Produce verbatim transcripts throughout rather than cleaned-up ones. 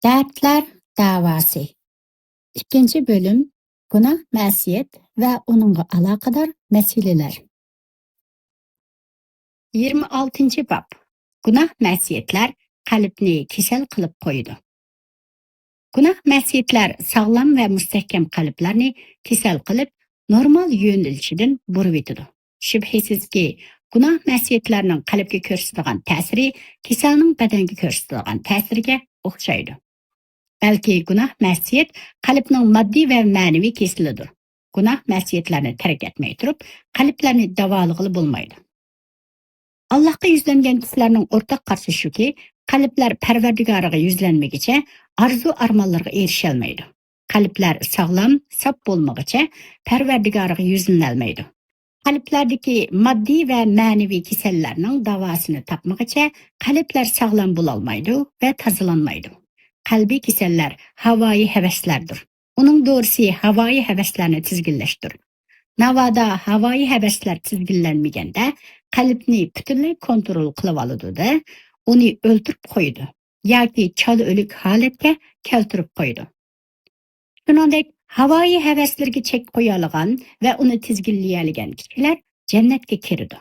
دەردلەر داۋاسى. ئىككىنچى بۆلۈم، گۇناھ مەسىيەت ۋە ئۇنىڭغا ئالاقىدار مەسىلىلەر. يىگىرمە ئالتىنچى باب. گۇناھ مەسىيەتلەر قەلبنى كېسەل قىلىپ قويىدۇ. گۇناھ مەسىيەتلەر ساغلام ۋە مۇستەھكەم قەلبلەرنى كېسەل قىلىپ، نورمال يۆنىلىشىدىن بۇرۇۋېتىدۇ. شۈبھىسىزكى، گۇناھ مەسىيەتلەرنىڭ قەلبكە كۆرسىتىدىغان تەسىرى كېسەلنىڭ بەدەنگە كۆرسىتىدىغان تەسىرىگە ئوخشايدۇ. بەلكى گۇناھ مەسىيەت قەلبنىڭ ماددىي ۋە مەنىۋى كېسىلىدۇر. گۇناھ مەسىيەتلەرنى تەرك ئەتمەي تۇرۇپ، قەلبلەرنى داۋالىغىلى بولمايدۇ. ئاللاھقا يۈزلەنگەن كىشىلەرنىڭ ئورتاق قارىشى شۇكى، قەلبلەر پەرۋەردىگارىغا يۈزلەنمىگىچە ئارزۇ-ئارمانلىرىغا ئېرىشەلمەيدۇ. قەلبلەر ساغلام، ساپ بولمىغۇچە پەرۋەردىگارىغا يۈزلىنەلمەيدۇ. قەلبلەردىكى ماددىي ۋە مەنىۋى كېسەللەرنىڭ داۋاسىنى تاپمىغۇچە قەلبلەر ساغلام بولالمايدۇ ۋە تازىلانمايدۇ. قەلبىي كېسەللەر ھاۋايى ھەۋەسلەردۇر. ئۇنىڭ دورىسى ھاۋايى ھەۋەسلەرنى تىزگىنلەشتۇر. ناۋادا ھاۋايى ھەۋەسلەر تىزگىنلەنمىگەندە، قەلبنى پۈتۈنلەي كونترول قىلىۋالىدۇ-دە، ئۇنى ئۆلتۈرۈپ قويىدۇ ياكى چالا ئۆلۈك ھالەتكە كەلتۈرۈپ قويىدۇ. شۇنىڭدەك، ھاۋايى ھەۋەسلىرىگە چەك قويالىغان ۋە ئۇنى تىزگىنلىيەلىگەن كىشىلەر جەننەتكە كىرىدۇ.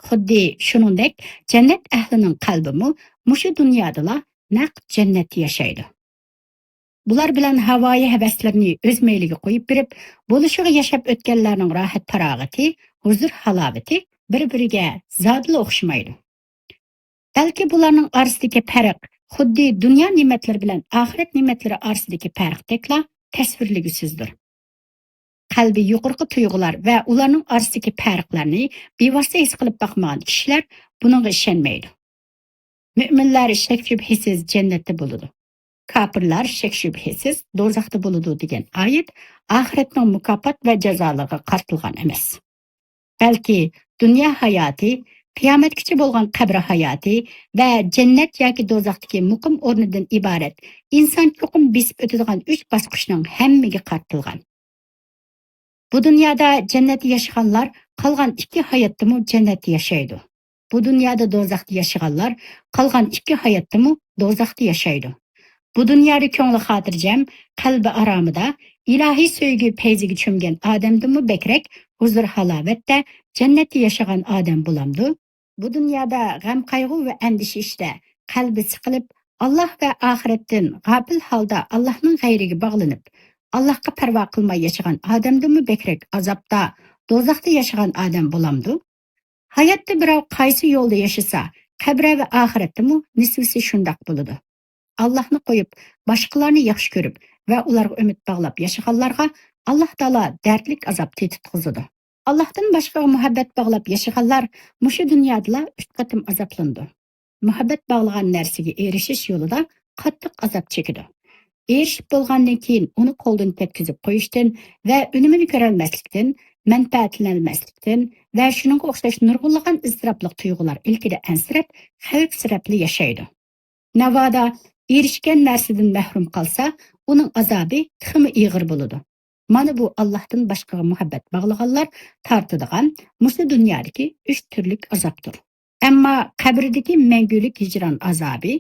خۇددى شۇنىڭدەك، جەننەت ئەھلىنىڭ قەلبىمۇ مۇشۇ دۇنيادىلا نەق جەننەتتە ياشايدۇ. بۇلار بىلەن ھاۋايى ھەۋەسلىرىنى ئۆز مەيلىگە قويۇپ بېرىپ، بولۇشىغا ياشاپ ئۆتكەنلەرنىڭ راھەت-پاراغىتى، ھۇزۇر-ھالاۋىتى بىر-بىرىگە زادىلا ئوخشىمايدۇ. بەلكى بۇلارنىڭ ئارىسىدىكى پەرق خۇددى دۇنيا نېمەتلىرى بىلەن ئاخىرەت نېمەتلىرى ئارىسىدىكى پەرقتەكلا تەسۋىرلىگۈسىزدۇر. قەلبى يۇقىرىقى تۇيغۇلار ۋە ئۇلارنىڭ ئارىسىدىكى پەرقلەرنى بىۋاسىتە ھېس قىلىپ باقمىغان كىشىلەر بۇنىڭغا ئىشەنمەيدۇ. مۆمىنلەر شەك-شۈبھىسىز جەننەتتە بولىدۇ. كاپىرلار شەك-شۈبھىسىز دوزاختا بولىدۇ دېگەن ئايەت ئاخىرەتنىڭ مۇكاپات ۋە جازالىرىغا قارىتىلغان ئەمەس. بەلكى دۇنيا ھاياتى، قىيامەتكىچە بولغان قەبرە ھاياتى ۋە جەننەت ياكى دوزاختىكى مۇقىم ئورنىدىن ئىبارەت ئىنسان چوقۇم بېسىپ ئۆتىدىغان ئۈچ باسقۇچنىڭ ھەممىگە قارىتىلغان. بۇ دۇنيادا جەننەتتە ياشىغانلار قالغان ئىككى ھاياتتىمۇ جەننەتتە ياشايدۇ. بۇ دۇنيادا دوزاختا ياشىغانلار قالغان ئىككى ھاياتتىمۇ دوزاختا ياشايدۇ. بۇ دۇنيادا كۆڭلى خاتىرجەم، قەلبى ئارامىدا، ئىلاھىي سۆيگۈ پەيزىگە چۆمگەن ئادەمدىنمۇ بەكرەك ھۇزۇر-ھالاۋەتتە جەننەتتە ياشىغان ئادەم بولامدۇ؟ بۇ دۇنيادا غەم-قايغۇ ۋە ئەندىشە ئىچىدە قەلبى سىقىلىپ، ئاللاھ ۋە ئاخىرەتتىن غاپىل ھالدا ئاللاھنىڭ غەيرىگە باغلىنىپ، ئاللاھقا پەرۋا قىلماي ياشىغان ئادەمدىنمۇ بەكرەك ئازابتا، دوزاختا ياشىغان ئادەم بولامدۇ؟ ھاياتتا بىراۋ قايسى يولدا ياشىسا، قەبرە ۋە ئاخىرەتتىمۇ نېسىۋىسى شۇنداق بولىدۇ. ئاللاھنى قويۇپ، باشقىلارنى ياخشى كۆرۈپ ۋە ئۇلارغا ئۈمىد باغلاپ ياشىغانلارغا ئاللاھ تائالا دەردلىك ئازاب تېتىتقۇزىدۇ. ئاللاھتىن باشقىغا مۇھەببەت باغلاپ ياشىغانلار مۇشۇ دۇنيادىلا ئۈچ قېتىم ئازابلىنىدۇ. مۇھەببەت باغلىغان نەرسىگە ئېرىشىش يولىدا قاتتىق ئازاب چېكىدۇ. ئېرىشىپ بولغاندىن كېيىن ئۇنى قولدىن كەتكۈزۈپ قويۇشتىن ۋە ئۈنۈمىنى كۆرەلمەسلىكتىن، مەنپەئەتلىنەلمەسلىكتىن ۋە شۇنىڭغا ئوخشاش نۇرغۇنلىغان ئىزتىراپلىق تۇيغۇلار ئىلكىدە ئەنسىرەپ، خەۋپسىرەپلا ياشايدۇ. ناۋادا ئېرىشكەن نەرسىدىن مەھرۇم قالسا، ئۇنىڭ ئازابى تېخىمۇ ئېغىر بولىدۇ. مانا بۇ ئاللاھتىن باشقىغا مۇھەببەت باغلىغانلار تارتىدىغان مۇشۇ دۇنيادىكى ئۈچ تۈرلۈك ئازابتۇر. ئەمما قەبرىدىكى مەڭگۈلۈك ھىجران ئازابى،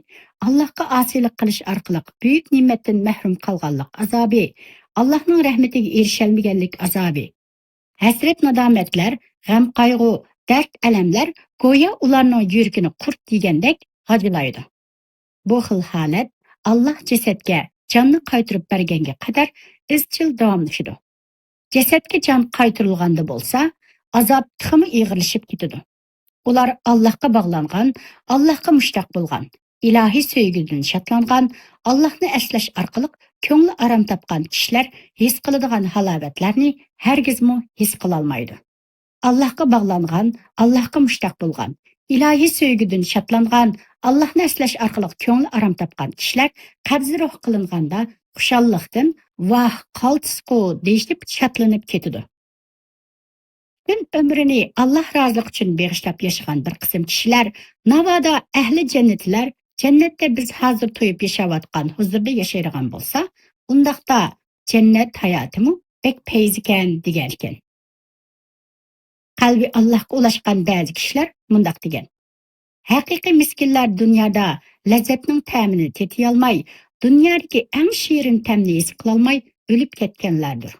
ئاللاھقا ئاسىيلىق قىلىش ئارقىلىق بۈيۈك نېمەتتىن مەھرۇم قالغانلىق ئازابى، ئاللاھنىڭ رەھمىتىگە ئېرىشەلمىگەنلىك ئازابى، ھەسرەت-نادامەتلەر، غەم-قايغۇ، دەرد-ئەلەملەر گويا ئۇلارنىڭ يۈرىكىنى قۇرت يېگەندەك غاجىلايدۇ. بۇ خىل ھالەت ئاللاھ جەسەتكە جاننى قايتۇرۇپ بەرگەنگە قەدەر ئىزچىل داۋاملىشىدۇ. جەسەتكە جان قايتۇرۇلغاندا بولسا، ئازاب تېخىمۇ ئېغىرلىشىپ كېتىدۇ. ئۇلار ئاللاھقا باغلانغان، ئاللاھقا مۇشتاق بولغان، ئىلاھىي سۆيگۈدىن شادلانغان، ئاللاھنى ئەسلەش ئارقىلىق كۆڭلى ئارام تاپقان كىشىلەر ھېس قىلىدىغان ھالاۋەتلەرنى ھەرگىزمۇ ھېس قىلالمايدۇ. ئاللاھقا باغلانغان، ئاللاھقا مۇشتاق بولغان، ئىلاھىي سۆيگۈدىن شادلانغان، ئاللاھنى ئەسلەش ئارقىلىق كۆڭلى ئارام تاپقان كىشىلەر قەبزى روھ قىلىنغاندا خۇشاللىقتىن، ۋاھ، قالتىسقۇ دېيىشىپ شادلىنىپ كېتىدۇ. پۈتۈن ئۆمرىنى ئاللاھ رازىلىقى ئۈچۈن بېغىشلاپ ياشىغان بىر قىسىم كىشىلەر، ناۋادا ئەھلى جەننەتلەر جەننەتتە بىز ھازىر تويۇپ ياشاۋاتقان ھۇزۇردا ياشايدىغان بولسا، ئۇنداقتا جەننەت ھاياتىمۇ بەك پەيزىكەن دېگەنىكەن. قەلبى ئاللاھقا ئۇلاشقان بەزى كىشىلەر مۇنداق دېگەن: ھەقىقىي مىسكىنلار دۇنيادا لەززەتنىڭ تەمىنى تېتىيالماي، دۇنيادىكى ئەڭ شېرىن تەمنى ھېس قىلالماي ئۆلۈپ كەتكەنلەردۇر.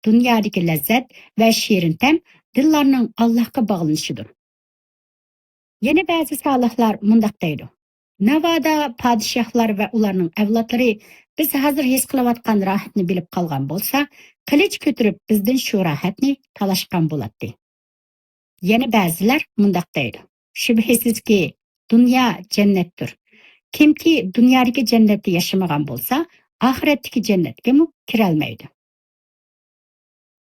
دۇنيادىكى لەززەت ۋە شېرىن تەم دىللارنىڭ ئاللاھقا باغلىنىشىدۇر. يەنە بەزى سالىھلار مۇنداق دەيدۇ: ناۋادا پادىشاھلار ۋە ئۇلارنىڭ ئەۋلادلىرى بىز ھازىر ھېس قىلىۋاتقان راھەتنى بىلىپ قالغان بولسا، قىلىچ كۆتۈرۈپ بىزدىن شۇ راھەتنى تالاشقان بولاتتى. يەنە بەزىلەر مۇنداق دەيدۇ: شۈبھىسىزكى، دۇنيا جەننەتتۇر. كىمكى دۇنيادىكى جەننەتتە ياشىمىغان بولسا، ئاخىرەتتىكى جەننەتكىمۇ كىرەلمەيدۇ.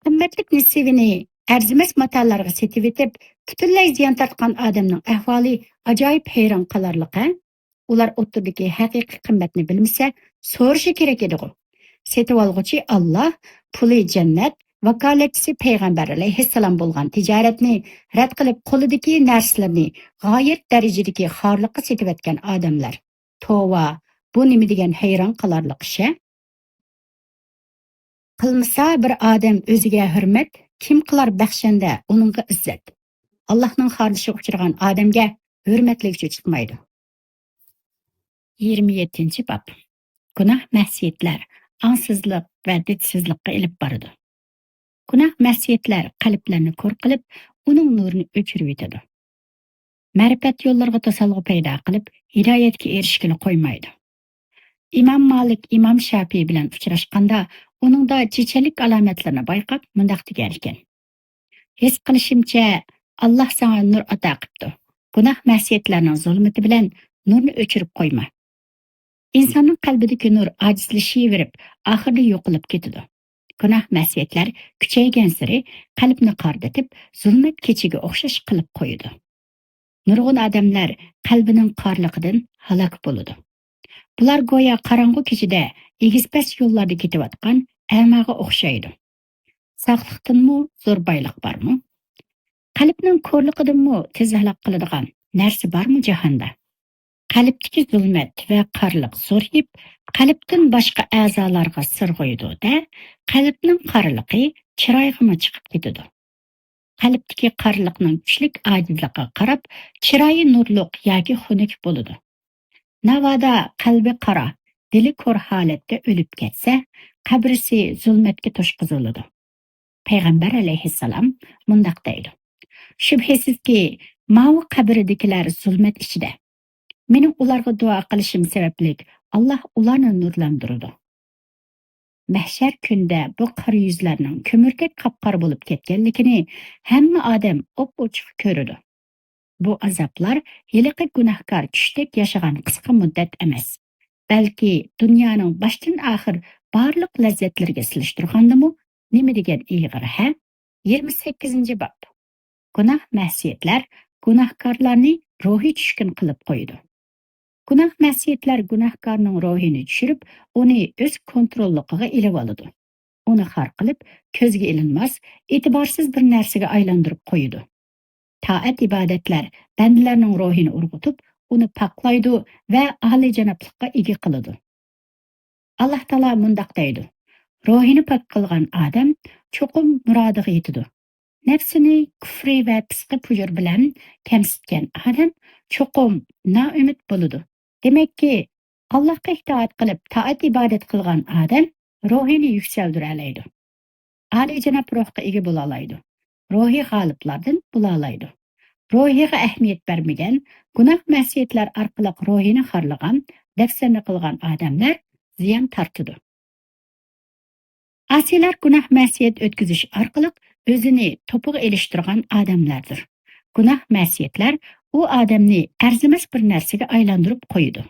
قىممەتلىك نېسىۋىنى ئەرزىمەس ماتالارغا سېتىۋېتىپ، پۈتۈنلەي زىيان تارتقان ئادەمنىڭ ئەھۋالى ئاجايىپ ھەيران قالارلىق، ھە؟ ئۇلار ئوتتۇرىدىكى ھەقىقىي قىممەتنى بىلمىسە، سورىشى كېرەك ئىدىغۇ. سېتىۋالغۇچى ئاللا، پۇلى جەننەت، ۋاكالەتچىسى پەيغەمبەر ئەلەيھىسسالام بولغان تىجارەتنى رەت قىلىپ، قولىدىكى نەرسىلىرىنى غايەت دەرىجىدىكى خارلىققا سېتىۋەتكەن ئادەملەر. توۋا، بۇ نېمە دېگەن ھەيران قالارلىق ئىش، ھە؟ قىلمىسا بىر ئادەم ئۆزىگە ھۆرمەت، كىم قىلار بەخشەندە ئۇنىڭغا ئىززەت؟ ئاللاھنىڭ خارلىشىغا ئۇچرىغان ئادەمگە ھۆرمەتلىگۈچى چىقمايدۇ. يىگىرمە يەتتىنچى باب. گۇناھ مەسىيەتلەر ئاڭسىزلىق ۋە دىتسىزلىققا ئېلىپ بارىدۇ. گۇناھ مەسىيەتلەر قەلبلەرنى كور قىلىپ، ئۇنىڭ نۇرىنى ئۆچۈرۈۋېتىدۇ. مەرىپەت يوللىرىغا توسالغۇ پەيدا قىلىپ، ھىدايەتكە ئېرىشكىلى قويمايدۇ. ئىمام مالىك ئىمام شاپىي بىلەن ئۇچراشقاندا، ئۇنىڭدا چېچەنلىك ئالامەتلىرىنى بايقاپ، مۇنداق دېگەنىكەن: ھېس قىلىشىمچە، ئاللا ساڭا نۇر ئاتا قىپتۇ. گۇناھ مەسىيەتلەرنىڭ زۇلمىتى بىلەن نۇرنى ئۆچۈرۈپ قويما. ئىنساننىڭ قەلبىدىكى نۇر ئاجىزلىشىۋېرىپ، ئاخىرىدا يوقىلىپ كېتىدۇ. گۇناھ مەسىيەتلەر كۈچەيگەنسېرى قەلبنى قارىدىتىپ، زۇلمەت كېچىگە ئوخشاش قىلىپ قويىدۇ. نۇرغۇن ئادەملەر قەلبىنىڭ قارىلىقىدىن ھالاك بولىدۇ. بۇلار گويا قاراڭغۇ كېچىدە ئېگىز-پەس يوللاردا كېتىۋاتقان ئەماغا ئوخشايدۇ. ساقلىقتىنمۇ زور بايلىق بارمۇ؟ قەلبنىڭ كورلۇقىدىنمۇ تېز ھالاك قىلىدىغان نەرسە بارمۇ جاھاندا؟ قەلبتىكى زۇلمەت ۋە قارىلىق زورىيىپ، قەلبتىن باشقا ئەزالارغا سىرغىيىدۇ-دە، قەلبنىڭ قارىلىقى چىرايغىمۇ چىقىپ كېتىدۇ. قەلبتىكى قارىلىقنىڭ كۈچلۈك ئاجىزلىقىغا قاراپ، چىرايى نۇرلۇق ياكى خۇنۈك بولىدۇ. ناۋادا قەلبى قارا، دىلى كور ھالەتتە ئۆلۈپ كەتسە، قەبرىسى زۇلمەتكە توشقۇزۇلىدۇ. پەيغەمبەر ئەلەيھىسسالام مۇنداق دەيدۇ: شۈبھىسىزكى، ماۋۇ قەبرىدىكىلەر زۇلمەت ئىچىدە. مېنىڭ ئۇلارغا دۇئا قىلىشىم سەۋەبلىك، ئاللا ئۇلارنى نۇرلاندۇرىدۇ. مەھشەر كۈنىدە بۇ قارا يۈزلەرنىڭ كۆمۈردەك قاپقارا بولۇپ كەتكەنلىكىنى ھەممە ئادەم ئوپئوچۇق كۆرىدۇ. بۇ ئازابلار ھېلىقى گۇناھكار چۈشتەك ياشىغان قىسقا مۇددەت ئەمەس، بەلكى دۇنيانىڭ باشتىن ئاخىر بارلىق لەززەتلىرىگە سېلىشتۇرغاندىمۇ نېمە دېگەن ئېغىر، ھە؟ يىگىرمە سەككىزىنچى باب. گۇناھ مەسىيەتلەر گۇناھكارلارنى روھىي چۈشكۈن قىلىپ قويىدۇ. گۇناھ مەسىيەتلەر گۇناھكارنىڭ روھىنى چۈشۈرۈپ، ئۇنى ئۆز كونتروللۇقىغا ئېلىۋالىدۇ. ئۇنى خار قىلىپ، كۆزگە ئىلىنماس، ئېتىبارسىز بىر نەرسىگە ئايلاندۇرۇپ قويىدۇ. تائەت-ئىبادەتلەر بەندىلەرنىڭ روھىنى ئۇرغۇتۇپ، ئۇنى پاكلايدۇ ۋە ئالىيجانابلىققا ئىگە قىلىدۇ. ئاللا تائالا مۇنداق دەيدۇ: روھىنى پاك قىلغان ئادەم چوقۇم مۇرادىغا يېتىدۇ. نەپسىنى كۇفرى ۋە پىسقى پۇجۇر بىلەن كەمسىتكەن ئادەم چوقۇم نائۈمىد بولىدۇ. دېمەككى، ئاللاھقا ئىتائەت قىلىپ، تائەت-ئىبادەت قىلغان ئادەم روھىنى يۈكسەلدۈرەلەيدۇ. ئالىيجاناب روھقا ئىگە بولالايدۇ. روھىي غالىپلاردىن بولالايدۇ. روھىغا ئەھمىيەت بەرمىگەن، گۇناھ-مەسىيەتلەر ئارقىلىق روھىنى خارلىغان، دەپسەندە قىلغان ئادەملەر زىيان تارتىدۇ. ئاسىيلار گۇناھ-مەسىيەت ئۆتكۈزۈش ئارقىلىق ئۆزىنى توپىغا ئېلىشتۇرغان ئادەملەردۇر. گۇناھ-مەسىيەتلەر ئۇ ئادەمنى ئەرزىمەس بىر نەرسىگە ئايلاندۇرۇپ قويىدۇ.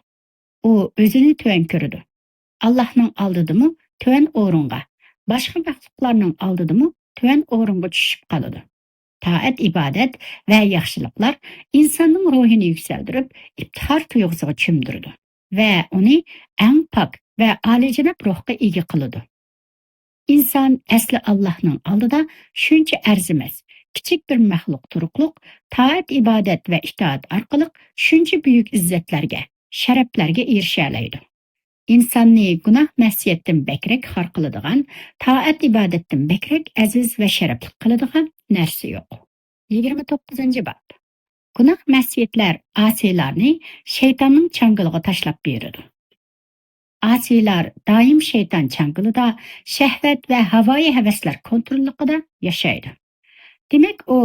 ئۇ ئۆزىنى تۆۋەن كۆرىدۇ. ئاللاھنىڭ ئالدىدىمۇ تۆۋەن ئورۇنغا، باشقا مەخلۇقلارنىڭ ئالدىدىمۇ تۆۋەن ئورۇنغا چۈشۈپ قالىدۇ. تائەت-ئىبادەت ۋە ياخشىلىقلار ئىنساننىڭ روھىنى يۈكسەلدۈرۈپ، ئىپتىخار تۇيغۇسىغا چۆمدۈرىدۇ ۋە ئۇنى ئەڭ پاك ۋە ئالىيجاناب روھقا ئىگە قىلىدۇ. ئىنسان ئەسلى ئاللاھنىڭ ئالدىدا شۇنچە ئەرزىمەس، كىچىك بىر مەخلۇق تۇرۇقلۇق، تائەت-ئىبادەت ۋە ئىتائەت ئارقىلىق شۇنچە بۈيۈك ئىززەتلەرگە، شەرەپلەرگە ئېرىشەلەيدۇ. ئىنساننى گۇناھ-مەسىيەتتىن بەكرەك خار قىلىدىغان، تائەت-ئىبادەتتىن بەكرەك ئەزىز ۋە شەرەپلىك قىلىدىغان نەرسە يوق. يىگىرمە توققۇزىنچى باب. گۇناھ-مەسىيەتلەر ئاسىيلارنى شەيتاننىڭ چاڭگىلىغا تاشلاپ بېرىدۇ. ئاسىيلار دائىم شەيتان چاڭگىلىدا، شەھۋەت ۋە ھاۋايى ھەۋەسلەر كونتروللۇقىدا ياشايدۇ. دېمەك، ئۇ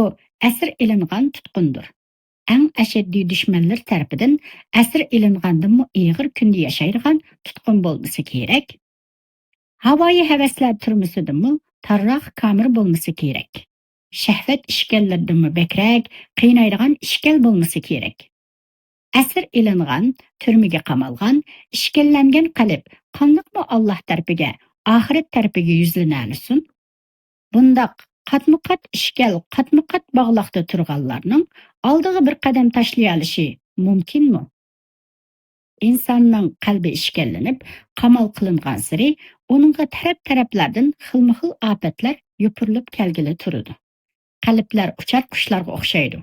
ئەسىر ئېلىنغان تۇتقۇندۇر. ئەڭ ئەشەددىي دۈشمەنلىرى تەرىپىدىن ئەسىر ئېلىنغاندىنمۇ ئېغىر كۈندە ياشايدىغان تۇتقۇن بولمىسا كېرەك. ھاۋايى ھەۋەسلەر تۈرمىسىدىنمۇ تارراق كامېر بولمىسا كېرەك. شەھۋەت ئىشكەنلىرىدىنمۇ بەكرەك قىينايدىغان ئىشكەل بولمىسا كېرەك. ئەسىر ئېلىنغان، تۈرمىگە قامالغان، ئىشكەنلەنگەن قەلب قانداقمۇ ئاللاھ تەرىپىگە، ئاخىرەت تەرىپىگە يۈزلىنەلىسۇن؟ بۇنداق قاتمۇ قات ئىشكەل، قاتمۇ قات باغلاقتا تۇرغانلارنىڭ ئالدىغا بىر قەدەم تاشلىيالىشى مۇمكىنمۇ؟ ئىنساننىڭ قەلبى ئىشكەنلىنىپ، قامال قىلىنغانسېرى، ئۇنىڭغا تەرەپ-تەرەپلەردىن خىلمۇ خىل ئاپەتلەر يوپۇرۇلۇپ كەلگىلى تۇرىدۇ. قەلبلەر ئۇچار قۇشلارغا ئوخشايدۇ.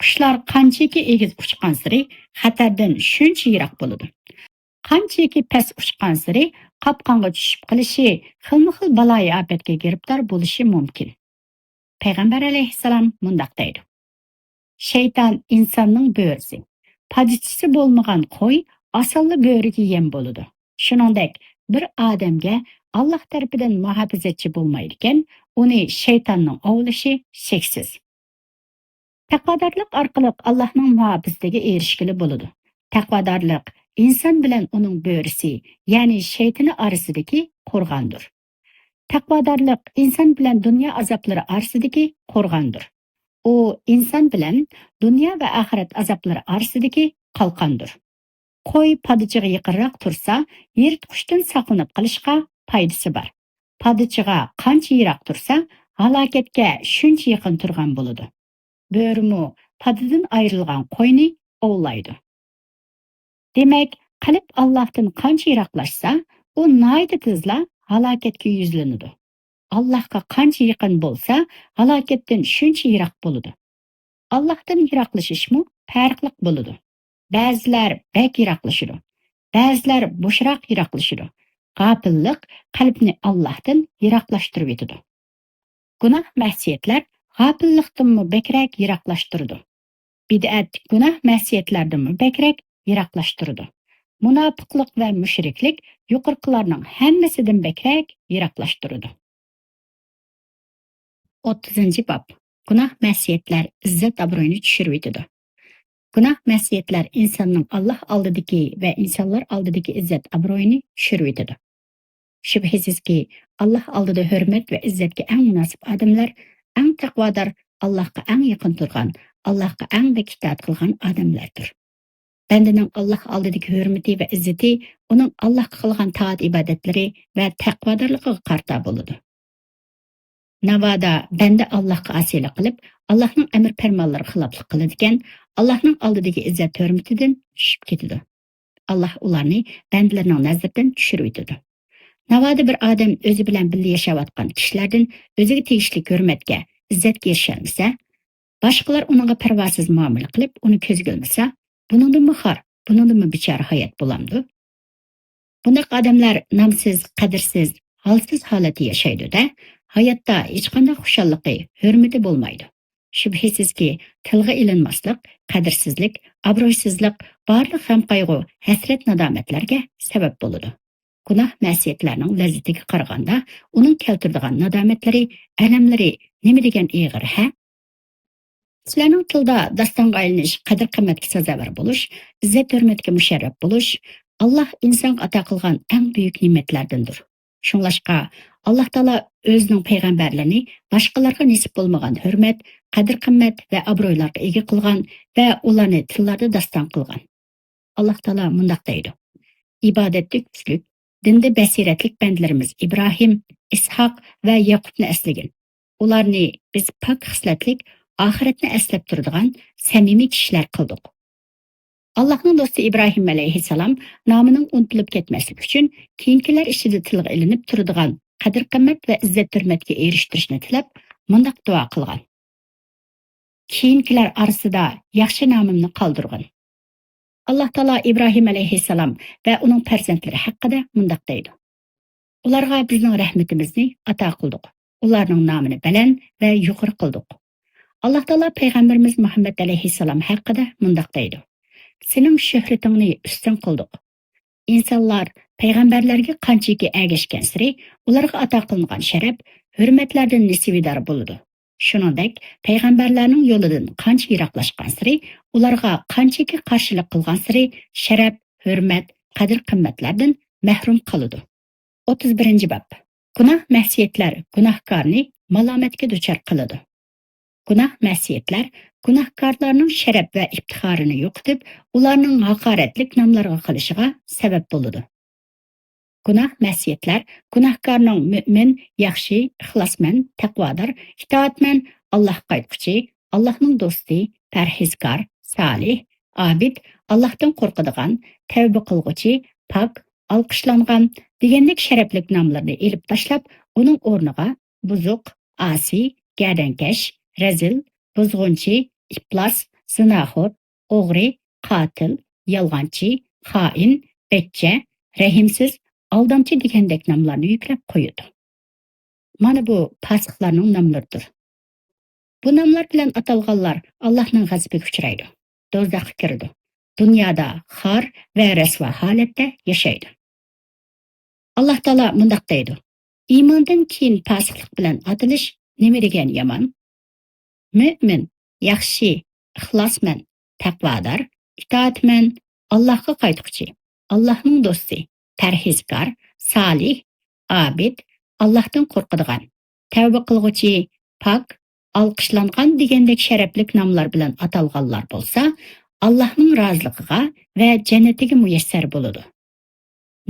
قۇشلار قانچىكى ئېگىز ئۇچقانسېرى، خەتەردىن شۇنچە يىراق بولىدۇ. قانچىكى پەس ئۇچقانسېرى، قاپقانغا چۈشۈپ قېلىشى، خىلمۇ خىل بالايىئاپەتكە گىرىپتار بولۇشى مۇمكىن. پەيغەمبەر ئەلەيھىسسالام مۇنداق دەيدۇ: شەيتان ئىنساننىڭ بۆرىسى. پادىچىسى بولمىغان قوي ئاسانلا بۆرىگە يەم بولىدۇ. شۇنىڭدەك، بىر ئادەمگە ئاللاھ تەرىپىدىن مۇھاپىزەتچى بولمايدىكەن، ئۇنى شەيتاننىڭ ئوۋلىشى شەكسىز. تەقۋادارلىق ئارقىلىق ئاللاھنىڭ مۇھاپىزىتىگە ئېرىشكىلى بولىدۇ. تەقۋادارلىق ئىنسان بىلەن ئۇنىڭ بۆرىسى، يەنى شەيتىنى ئارىسىدىكى قورغاندۇر. تەقۋادارلىق ئىنسان بىلەن دۇنيا ئازابلىرى ئارىسىدىكى قورغاندۇر. ئۇ ئىنسان بىلەن دۇنيا ۋە ئاخىرەت ئازابلىرى ئارىسىدىكى قالقاندۇر. قوي پادىچىغا يېقىنراق تۇرسا، يىرتقۇچتىن ساقلىنىپ قېلىشقا پايدىسى بار. پادىچىغا قانچە يىراق تۇرسا، ھالاكەتكە شۇنچە يېقىن تۇرغان بولىدۇ. بۆرىمۇ پادىدىن ئايرىلغان قوينى ئوۋلايدۇ. دېمەك، قەلب ئاللاھتىن قانچە يىراقلاشسا، ئۇ ناھايىتى تېزلا ھالاكەتكە يۈزلىنىدۇ. ئاللاھقا قانچە يېقىن بولسا، ھالاكەتتىن شۇنچە يىراق بولىدۇ. ئاللاھتىن يىراقلىشىشمۇ پەرقلىق بولىدۇ. بەزىلەر بەك يىراقلىشىدۇ، بەزىلەر بوشراق يىراقلىشىدۇ. غاپىللىق قەلبنى ئاللاھتىن يىراقلاشتۇرۇۋېتىدۇ. گۇناھ مەسىيەتلەر غاپىللىقتىنمۇ بەكرەك يىراقلاشتۇرىدۇ. بىدئەت گۇناھ مەسىيەتلەردىنمۇ بەكرەك يىراقلاشتۇرىدۇ. مۇناپىقلىق ۋە مۇشرىكلىك يۇقىرىقىلارنىڭ ھەممىسىدىن بەكرەك يىراقلاشتۇرىدۇ. ئوتتۇزىنچى باب. گۇناھ مەسىيەتلەر ئىززەت ئابرۇينى چۈشۈرۈۋېتىدۇ. گۇناھ مەسىيەتلەر ئىنساننىڭ ئاللاھ ئالدىدىكى ۋە ئىنسانلار ئالدىدىكى ئىززەت ئابرۇيىنى چۈشۈرۈۋېتىدۇ. شۈبھىسىزكى، ئاللاھ ئالدىدا ھۆرمەت ۋە ئىززەتكە ئەڭ مۇناسىپ ئادەملەر ئەڭ تەقۋادار، ئاللاھقا ئەڭ يېقىن تۇرغان، ئاللاھقا ئەڭ بەك ئىتائەت قىلغان ئادەملەردۇر. بەندىنىڭ ئاللاھ ئالدىدىكى ھۆرمىتى ۋە ئىززىتى ئۇنىڭ ئاللاھقا قىلغان تائەت-ئىبادەتلىرى ۋە تەقۋادارلىقىغا قارىتا بولىدۇ. ناۋادا بەندە ئاللاھقا ئاسىيلىق قىلىپ، ئاللاھنىڭ ئەمر پەرمانلىرىغا خىلاپلىق قىلىدىكەن، ئاللاھنىڭ ئالدىدىكى ئىززەت ھۆرمىتىدىن چۈشۈپ كېتىدۇ. ئاللاھ ئۇلارنى بەندىلىرىنىڭ نەزىرىدىن چۈشۈرۈۋېتىدۇ. ناۋادا بىر ئادەم ئۆزى بىلەن بىللە ياشاۋاتقان كىشىلەردىن ئۆزىگە تېگىشلىك ھۆرمەتكە، ئىززەتكە ئېرىشەلمىسە، باشقىلار ئۇنىڭغا پەرۋاسىز مۇئامىلە قىلىپ، ئۇنى كۆزگە ئىلمىسا، بۇنىڭدىنمۇ خار، بۇنىڭدىنمۇ بىچارە ھايات بولامدۇ؟ بۇنداق ئادەملەر نامسىز، قەدىرسىز، ھالسىز ھالەتتە ياشايدۇ-دە، ھاياتتا ھېچقانداق خۇشاللىقى، ھۆرمىتى بولمايدۇ. شۈبھىسىزكى، تىلغا ئېلىنماسلىق، قەدىرسىزلىك، ئابرۇيسىزلىق بارلىق غەم-قايغۇ، ھەسرەت-نادامەتلەرگە سەۋەب بولىدۇ. گۇناھ مەسىيەتلەرنىڭ لەززىتىگە قارىغاندا، ئۇنىڭ كەلتۈرىدىغان نادامەتلىرى، ئەلەملىرى نېمە دېگەن ئېغىر، ھە؟ كىشىلەرنىڭ تىلدا داستانغا ئايلىنىش، قەدىر-قىممەتكە سازاۋەر بولۇش، ئىززەت-ھۆرمەتكە مۇشەررەپ بولۇش، ئاللاھ ئىنسانغا ئاتا قىلغان ئەڭ بۈيۈك نېمەتلەردىندۇر. شۇڭلاشقا، ئاللاھ تائالا ئۆزىنىڭ پەيغەمبەرلىرىنى باشقىلارغا نېسىپ بولمىغان ھۆرمەت، قەدىر-قىممەت ۋە ئابرۇيلارغا ئىگە قىلغان ۋە ئۇلارنى تىللاردا داستان قىلغان. ئاللاھ تائالا مۇنداق دەيدۇ: ئىبادەتتە كۈچلۈك، دىندا بەسىرەتلىك بەندىلىرىمىز ئىبراھىم، ئىسھاق ۋە يەقۇبنى ئەسلىگىن. ئۇلارنى بىز پاك خىسلەتلىك، ئاخىرەتنى ئەسلەپ تۇرىدىغان سەمىمىي كىشىلەر قىلدۇق. ئاللاھنىڭ دوستى ئىبراھىم ئەلەيھىسسالام نامىنىڭ ئۇنتۇلۇپ كەتمەسلىكى ئۈچۈن، كېيىنكىلەر ئىچىدە تىلغا ئېلىنىپ تۇرىدىغان قەدىر-قىممەت ۋە ئىززەت-ھۆرمەتكە ئېرىشتۈرۈشنى تىلەپ، مۇنداق دۇئا قىلغان: كېيىنكىلەر ئارىسىدا ياخشى نامىمنى قالدۇرغىن. ئاللاھ تائالا ئىبراھىم ئەلەيھىسسالام ۋە ئۇنىڭ پەرزەنتلىرى ھەققىدە مۇنداق دەيدۇ: ئۇلارغا بىزنىڭ رەھمىتىمىزنى ئاتا قىلدۇق. ئۇلارنىڭ نامىنى بەلەن ۋە يۇقىرى قىلدۇق. ئاللاھ تائالا پەيغەمبىرىمىز مۇھەممەد ئەلەيھىسسالام ھەققىدە مۇنداق دەيدۇ: سېنىڭ شۆھرىتىڭنى ئۈستۈن قىلدۇق. ئىنسانلار پەيغەمبەرلەرگە قانچىكى ئەگەشكەنسېرى، ئۇلارغا ئاتا قىلىنغان شەرەپ، ھۆرمەتلەردىن نېسىۋىدار بولىدۇ. شۇنىڭدەك، پەيغەمبەرلەرنىڭ يولىدىن قانچە يىراقلاشقانسېرى، ئۇلارغا قانچىكى قارشىلىق قىلغانسېرى، شەرەپ، ھۆرمەت، قەدىر-قىممەتلەردىن مەھرۇم قالىدۇ. ئوتتۇز بىرىنچى باب. گۇناھ مەسىيەتلەر گۇناھكارنى مالامەتكە دۇچار قىلىدۇ. گۇناھ مەسىيەتلەر گۇناھكارلارنىڭ شەرەپ ۋە ئىپتىخارىنى يوقىتىپ، ئۇلارنىڭ ھاقارەتلىك ناملارغا قېلىشىغا سەۋەب بولىدۇ. گۇناھ مەسىيەتلەر گۇناھكارنىڭ مۆمىن، ياخشى، ئىخلاسمەن، تەقۋادار، ئىتائەتمەن، ئاللاھقا قايتقۇچى، ئاللاھنىڭ دوستى، پەرھىزكار، سالىھ، ئابىد، ئاللاھتىن قورقىدىغان، تەۋبە قىلغۇچى، پاك، ئالقىشلانغان دېگەندەك شەرەپلىك ناملىرىنى ئېلىپ تاشلاپ، ئۇنىڭ ئورنىغا بۇزۇق، ئاسىي، گەردەنكەش، رەزىل، بۇزغۇنچى، ئىپلاس، زىناخور، ئوغرى، قاتىل، يالغانچى، خائىن، بەچچە، رەھىمسىز، ئالدامچى دېگەندەك ناملارنى يۈكلەپ قويىدۇ. مانا بۇ پاسىقلارنىڭ ناملىرىدۇر. بۇ ناملار بىلەن ئاتالغانلار ئاللاھنىڭ غەزىپىگە ئۇچرايدۇ، دوزاخقا كىرىدۇ، دۇنيادا خار ۋە رەسۋا ھالەتتە ياشايدۇ. ئاللاھ تائالا مۇنداق دەيدۇ: ئىماندىن كېيىن پاسىقلىق بىلەن ئاتىلىش نېمە دېگەن يامان؟ مۆمىن، ياخشى، ئىخلاسمەن، تەقۋادار، ئىتائەتمەن، ئاللاھقا قايتقۇچى، ئاللاھنىڭ دوستى، پەرھىزكار، سالىھ، ئابىد، ئاللاھتىن قورقىدىغان، تەۋبە قىلغۇچى، پاك، ئالقىشلانغان دېگەندەك شەرەپلىك ناملار بىلەن ئاتالغانلار بولسا، ئاللاھنىڭ رازىلىقىغا ۋە جەننىتىگە مۇيەسسەر بولىدۇ.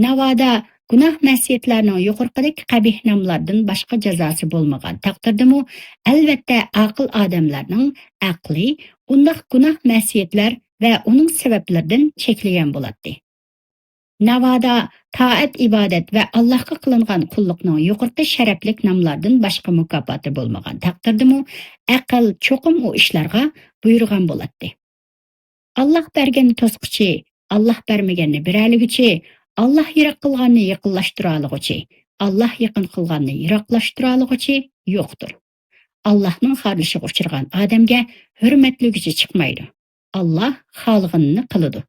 ناۋادا گۇناھ مەسىيەتلەرنىڭ يۇقىرىقىدەك قەبىھ ناملاردىن باشقا جازاسى بولمىغان تەقدىردىمۇ، ئەلۋەتتە، ئاقىل ئادەملەرنىڭ ئەقلى ئۇنداق گۇناھ مەسىيەتلەر ۋە ئۇنىڭ سەۋەبلىرىدىن چەكلىگەن بولاتتى. ناۋادا تائەت-ئىبادەت ۋە ئاللاھقا قىلىنغان قۇللۇقنىڭ يۇقىرىقى شەرەپلىك ناملاردىن باشقا مۇكاپاتى بولمىغان تەقدىردىمۇ، ئەقىل چوقۇم ئۇ ئىشلارغا بۇيرۇغان بولاتتى. ئاللاھ بەرگەننى توسقۇچى، ئاللاھ بەرمىگەننى بېرەلىگۈچى، ئاللاھ يىراق قىلغاننى يېقىنلاشتۇرالىغۇچى، ئاللاھ يېقىن قىلغاننى يىراقلاشتۇرالىغۇچى يوقتۇر. ئاللاھنىڭ خارلىشىغا ئۇچرىغان ئادەمگە ھۆرمەتلىگۈچى چىقمايدۇ. ئاللاھ خالىغىنىنى قىلىدۇ.